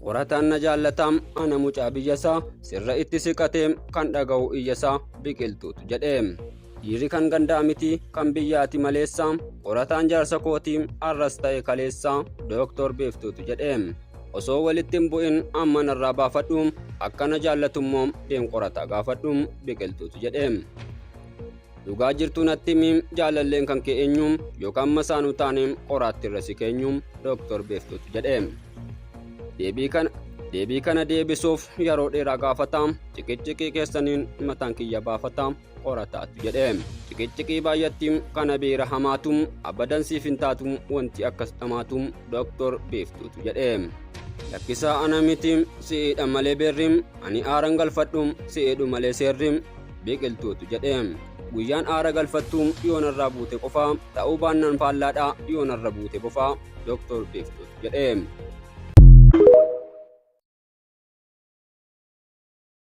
Qorataan na jaallataam ana mucaa biyyasaa sirra itti siqatee kan dhaga'u iyyasaa biqiltuutu jedhe. Dhiirri kan gandaa miti kan biyyaati maleessa qorataan jaarsa kootii arras ta'e kaleessa Dooktor Biiftuutu jedhe. Osoo walitti hin bu'in amma narraa baafadhu akkana jaallatummoo deem qorataa gaafadhu biqiltuutu jedhe. Dhugaa jirtu natti himi jaalalleen kan kee eenyu yookaan masaanuu taane qoraatti irra si keenyu Dooktor Biiftuutu jedhe. Deebii kana deebii kana deebisuuf yeroo dheeraa gaafata ciqicciqii keessaniin mataan kiyya baafata qorataatu jedhe. Ciqicciqii baay'atti kana beera hamaatu abadan siif hin taatu wanti akkas dhamaatu Dooktor Biiftuutu jedhe. Lakkisaa ana miti si'idha malee beerri ani aaran galfadhu si'idhu malee seerri biqiltuutu jedhe. Guyyaan aara galfattu yoonarraa buute qofa ta'uu baannaan faallaadha yoonarra buute bofa Dooktor Biiftuutu jedhe.